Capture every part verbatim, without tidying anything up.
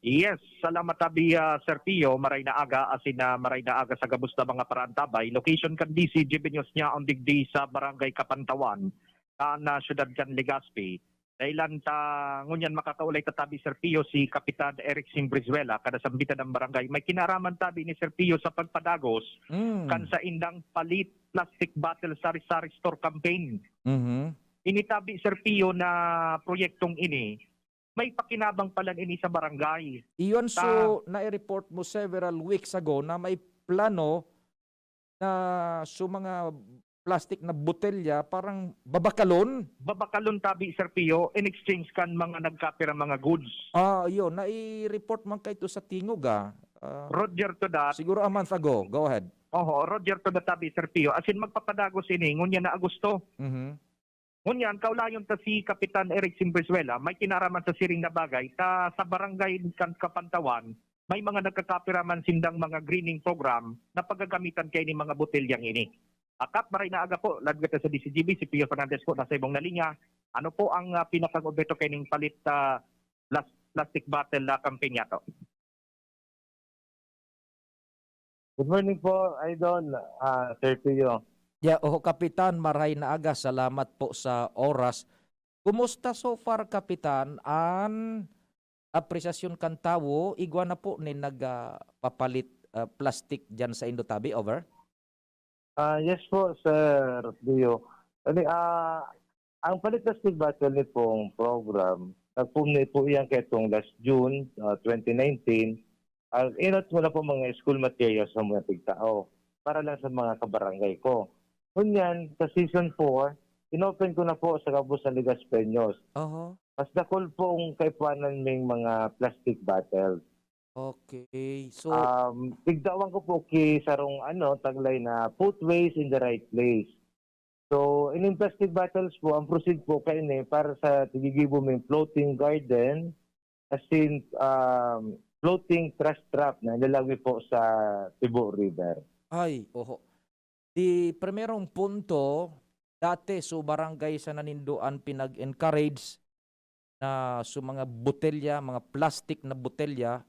Yes, salamat tabi, ah, Sir Pio. Maray na aga, asin na maray na aga sa gabos na mga paraantabay. Location kan D C G B News niya, ang digdi sa Barangay Kapantawan, kan, ah, siyudad kan Legazpi. Dahilan ta, ngunyan makakaulay ta tabi, Sir Pio, si Kapitan Eric Simbrizuela, kada sambitan ng barangay. May kinaraman tabi ni Sir Pio sa pagpadagos Mm. kan sa indang palit plastic bottle sari-sari store campaign. Mhm. Ini tabi, Sir Pio, na proyektong ini, may pakinabang pala ini sa barangay. Iyon, Ta- so, nai-report mo several weeks ago na may plano na so mga plastic na botelya parang babakalon? Babakalon tabi, Sir Pio, in exchange kan mga nagkapira mga goods. Ah, yun. Nai-report man kaito sa Tingog, ah. Ah, Roger to that. Siguro a month ago. Go ahead. Oho, Roger to that tabi, Sir Pio. As in, magpapadagos ini, ngunyan na Agosto. Mhm. Ngunyan, kaulayon ta si Kapitan Eric Simbrizuela, may kinaraman sa siring na bagay, ta sa barangay kan Kapantawan, may mga nagkakapira man sindang mga greening program na paggagamitan kaini mga botelyang ini. Akap, maray na aga po, live kita sa D C G B, si Pio Fernandez po, nasa ibong na linya. Ano po ang, ah, pinakang obheto kaining palit, ah, plas-, plastic bottle na campaign yato? Good morning po, Idol, ah, Sir Pio. Yeah, oho, Kapitan, maray na aga. Salamat po sa oras. Kumusta so far, Kapitan, an apresasyon kan tawo igwa na po nin nag, ah, papalit, ah, plastic diyan sa indo tabi? Over. Ah, yes po, Sir Pio. Ano, ah, ang Palit Plastic Bottle ni pong program, nagpumni po iyan kaitong last June, ah, twenty nineteen. Ah, inot muna po mga school materials sa mga tigtao para lang sa mga kabarangay ko. Ngunyan, sa season four, inopen ko na po sa gabos na Ligaspeños. Oho. Mas dakul po ang kaipuanan ming mga plastic bottles. Okay. So, Um, tigtawan ko po ki sarong, ano, taglay na put waste in the right place. So, ining plastic bottles po, ang proceed po kaini para sa tigigibo ming floating garden, as in, um, floating trash trap na ilalagay po sa Tibo River. Ay, oho. Di primerong punto, dati so barangay sana nindo an pinag-encourage na so mga botelya, mga plastic na botelya,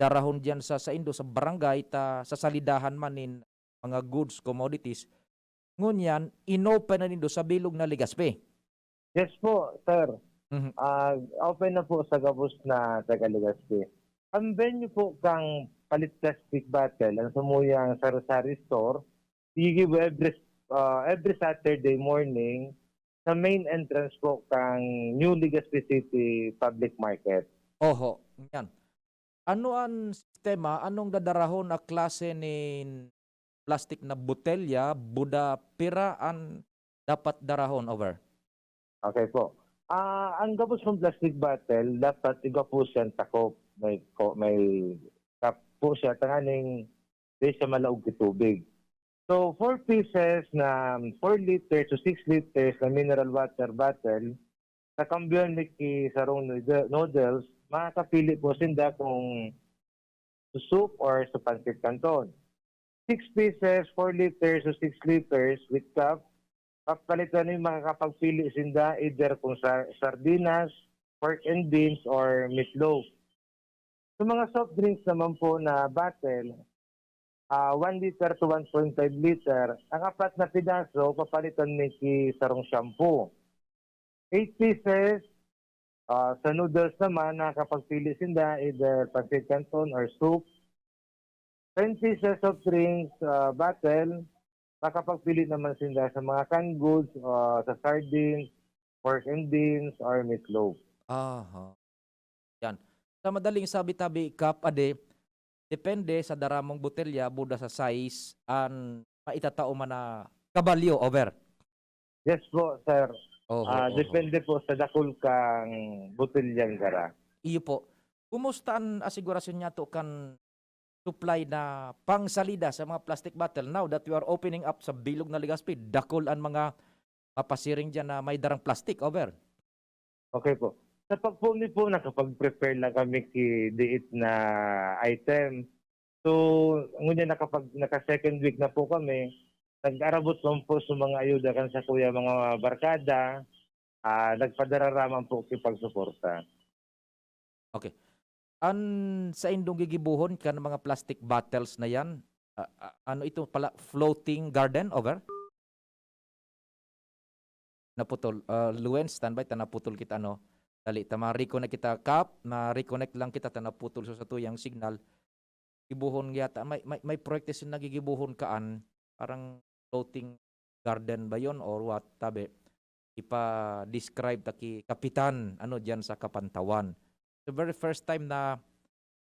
darahon diyan sa saindo sa barangay ta sa salidahan man nin mga goods, commodities. Ngunyan, inopen na nindo sa bilog na Legazpi. Yes po, sir. Mhm. Ah, open na po sa gabos na taga Legazpi. Ang venue po kang Palit Plastic Bottle, ang samuyang sari-sari store, gigibo every, ah, every Saturday morning sa main entrance po kang New Legazpi City Public Market. Oho, yan. Ano an sistema? Anong dadarahon na klase nin plastik na botelya, buda, pira an dapat darahon? Over. Okay po. Ah, ang gabos mong plastic bottle, dapat igwa po siyang takop. May ko-, may cup po siya, tanganing di siya malaog ki tubig. So, four pieces na four liters to six liters na mineral water bottle, kakambyohan mi ki sarong noodle-, noodles, makakapili po sinda kung sa soup or sa pancit canton. Six pieces, four liters to six liters with cup, papalitan mi, makakapagpili sinda either kung sa sardinas, pork and beans, or meatloaf. Sa mga soft drinks naman po na bottle, ah, one liter to one point five liter, ang apat na pidaso papalitan mi ki sarong shampoo. Eight pieces, ah, sa noodles naman, nakakapagpili sinda either pancit canton or soup. Ten pieces soft drinks, ah, bottle, makakapagpili naman sinda sa mga canned goods, ah, sa sardines, pork and beans, or meatloaf. Aha. Yan. Sa madaling sabi tabi, Kap, ade, depende sa dara mong botelya, buda sa size, an maitatao man na kabalyo, over. Yes po, sir. Oho, Ah, oho. Depende po sa dakul kang botelya na dara. Iyo po. Kumusta an asigurasyon niyato kan supply na pangsalida sa mga plastic bottle now that we are opening up sa bilog na Legazpi? Dakul an mga mapasiring diyan na may darang plastic, over. Okay po. Sa pagpuli po, nakapag-prepare lang kami ki diit na item. So, ngunyan nakapag-, naka-second week na po kami. Nag-arabot man po sa mga ayuda kan sa kuya, mga barkada, ah, nagpadara man po ki pagsuporta. Okay. An saindong gigibohon kan mga plastic bottles na yan, ah, ah, ano ito pala, floating garden, over? Naputol. Ah, Luen, standby ta, naputol kita, no? Dali ta, ma-reconnect kita, Kap. Ma-reconnect lang kita ta naputol sa satuyang signal. Gibohon yata, may, may, may proyekto sila nagigibohon kaan, parang floating garden ba yon or what, tabi? Ipa-describe ta ki Kapitan, ano, diyan sa Kapantawan. The very first time na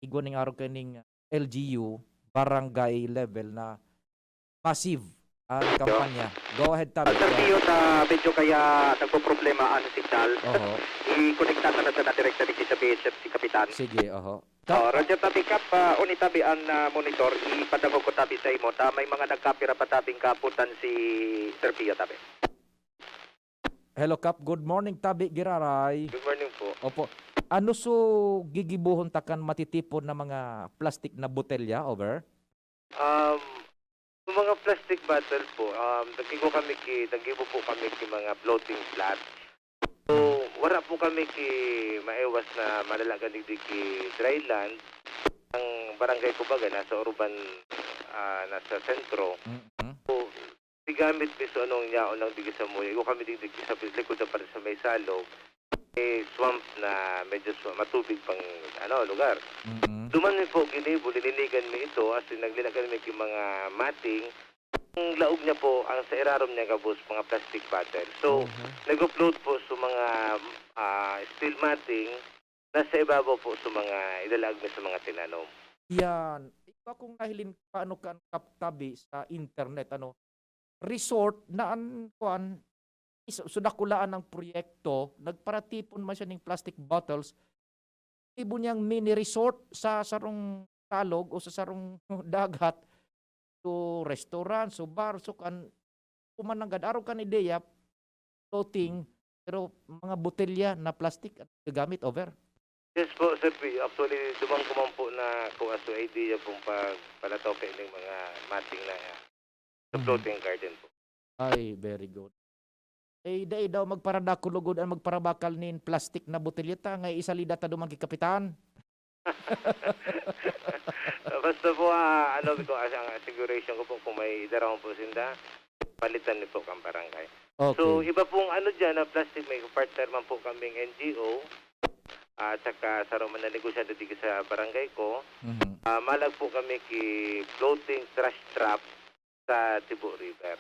igwa ning arog kaning L G U, barangay level na massive ang kampanya. Go ahead, Tabi. Sir Go ahead. Pio, ta medyo kaya nagpoproblema ang signal. Oho. I-connect natin na sa direkta digdi sa B S F si Kapitan. Sige, oho. Oh, Kap- Roger, tabi Kap, ah, uni tabi ang, ah, monitor, ipadangog ko tabi sa imo, ta may mga nagkapira pa tabing kaputan si Sir Pio tabi. Hello, Kap. Good morning, tabi giraray. Good morning po. Opo. Ano so gigibohon ta kan matitipon na mga plastic na botelya, over? Um, yung mga plastic bottle po, um, naggibo kami ki, naggibo po kami ki mga floating flats. So, wala po kami ki maiwas na malalagan digdi ki dry land. Ang barangay, kumbaga, nasa urban, ah, nasa sentro. Mm-mm. So, di gamit mi so anong yaon lang digdi sa muya. Igo kami digdi sa likod na pala sa may salog. May swamp na medyo swa-, matubig pang, ano, lugar. Mm-mm. Duman mi po ginibo, lininigan mi ito, as in, naglinagan mi ki mga mating. Ang laog niya po, ang sa irarom niya gabos, mga plastic bottle. So, Mhm. nag-upload po sa mga, ah, steel matting, nasa ibabaw po sa mga ilalaag mi sa mga tinanom. Yan. Iba kong nahiling paano kan kaptabi sa internet, ano, resort na an, kuan, is-, so dakulaan ang proyekto, nagparatipon man siya ning plastic bottles, ibo niyang mini resort sa sarong salog o sa sarong dagat. So, restaurant, so bar, so kan, kuman nanggad, arog kan ideya, floating, pero mga botelya na plastic at gagamit, over? Yes po, Sir P. Actually, duman ko man po na kung aso idea pong pagpalataw kaining mga mating na, ah, sa Mhm. floating garden po. Ay, very good. Eh, dai daw magparadakul lugod an magparabakal nin plastic na botelya ta, nga isalida ta duman ki Kapitan. Basta po, ah, ano ko, as-, ang asiguration ko po, kung may idaraon po sinda, palitan niyo po kang barangay. So, Okay. iba pong ano diyan, na plastic, may partner man po kaming N G O, at saka saro man na negosyante dito sa barangay ko. Mhm. Ah, malag po kami ki floating trash trap sa Tibo River.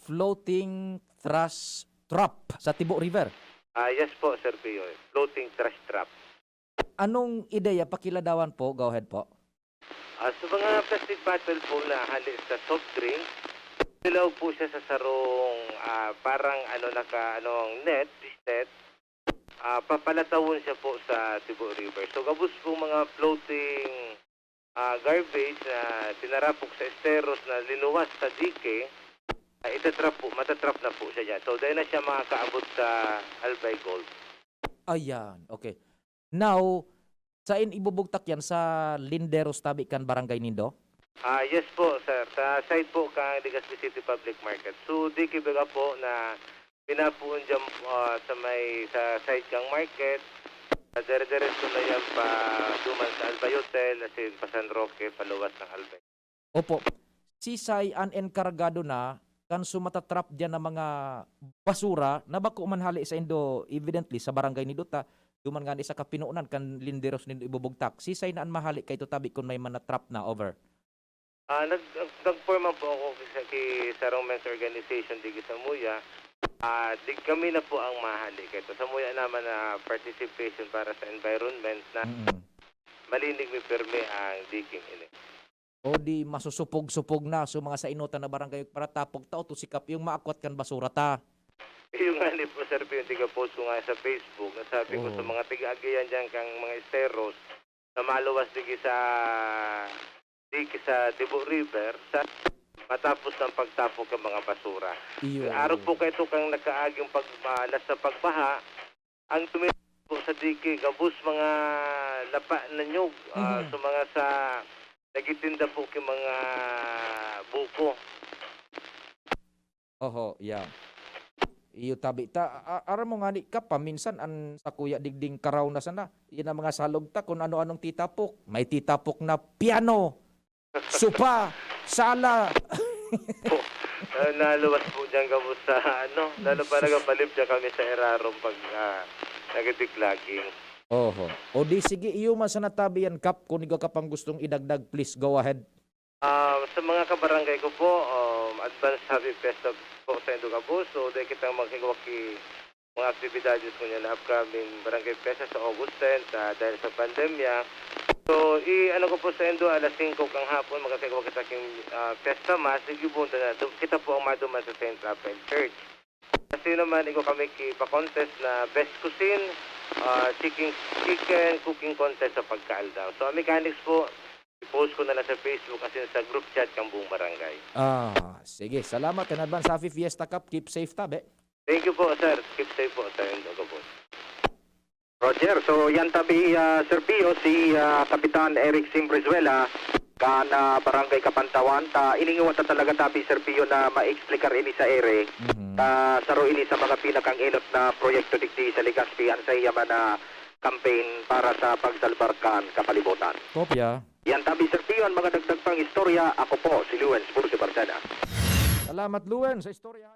Floating trash trap sa Tibo River? Ah, yes po, Sir Pio. Floating trash trap. Anong ideya? Pakiladawan po. Go ahead po. Ah, sa mga plastic bottle po na hali sa soft drink, nilaog po siya sa sarong, ah, parang ano, naka, anong net, fish net. Ah, papalatawon siya po sa Tibo River. So, gabos po mga floating, ah, garbage na tinarapok sa esteros na linuwas sa dike, ah, itatrap po, matatrap na po siya diyan. So, dahil na siya makakaabot sa Albay Gold. Ayan, okay. Now, sain ibubugtak yan, sa linderos tabi kan barangay nindo? Ah, yes po, sir. Sa side po kan Legazpi City Public Market. So, dike baga po na pinapuon diyan, ah, sa may, sa side kang market. Ah, dire-diretso na yan pa duman sa Albay Hotel, as in, pa San Roque, paluwas ng Albay. Opo. Sisay an enkargado na kan sumatatrap diyan na mga basura na bako man hali saindo, evidently, sa barangay nindo ta, duman ngani sa kapinunan kan linderos nindo ibubugtak. Sisay na an mahali kaito tabi kun may manatrap na, over? Ah, nag-, nag-, nag-form man po ako sa, ki, sarong men's organization digi sa Muya. Ah, di, kami na po ang mahali kaito. Sa Muya naman na participation para sa environment na Mm. malinig mi pirmi ang diking ini. O di masusupog-supog na so mga sainotan na barangay para tapog ta o to sikap yung maakwat kan basura ta. Yung nga ni po, sir, yung tiga-post ko nga sa Facebook, nasabi ko sa Oo. mga tiga-agihan diyan kang mga esteros na maluwas digi sa, digi sa Tibo River, sa matapos ng pagtapok ng mga basura. Iyo, Arog iyo. po kayo kang nakaaging pag, ah, last na pagbaha, ang tumi-, po sa dike, gabos mga lapa na nyog, ah, Mhm. sa mga sa nagtitinda po ki mga buko. Oho, yeah. Iyo tabi ta, a-, aram mo ngani, Kap, paminsan an sakuya digding karaw na sana. Yan ang mga salog ta, kung ano-anong titapok. May titapok na piano, sopa, sala. Po. Ah, naluwas po dyan kamo sa ano, lalo pa nagapalibya kami sa Erarom pag ah, nagdidiklogging. Oho. O di sige, iyo man sana tabi yan, Kap. Kung ikaw ka pang gustong idagdag, please go ahead. Ah, sa mga kabarangay ko po, um, advance happy fiesta po sa indo gabos. So, dai kitang makigwa ki mga aktibidades ngunyan na upcoming barangay fiesta sa August ten, ah, dahil sa pandemya. So, i-ano ko po sa indo, alas singko kang hapon, magkakigwa kita king ah, fiesta mass, igibon ta na, du- kita po ang maduman sa Saint Raphael Church. Kasi naman, igwa kami ki pa-contest na best cuisine, ah, chicken, chicken cooking contest sa pagkaaldaw. So, ang mechanics po, i-post ko na lang sa Facebook as in sa group chat kang buong barangay. Ah, sige. Salamat in advance. Happy Fiesta Cup. Keep safe, tabi. Thank you po, sir. Keep safe po, sir. And ako po. Roger, so yan tabi, ah, Sir Pio, si ah, Kapitan Eric Simbrizuela, kan ah, Barangay Kapantawan, ta iningiwan ta talaga tabi, Sir Pio, na ma-explicar ini sa ere. Mhm. Ta saro ini sa mga pinakang-enot na proyekto digdi sa Legazpi, an saiya man na campaign para sa pagsalbar kan kapalibutan. Kopya. Yan tabi, Sir Pio, an mga dagdag pang istorya. Ako po, si Lewens Bursi Barcena. Salamat, Luen, sa istorya.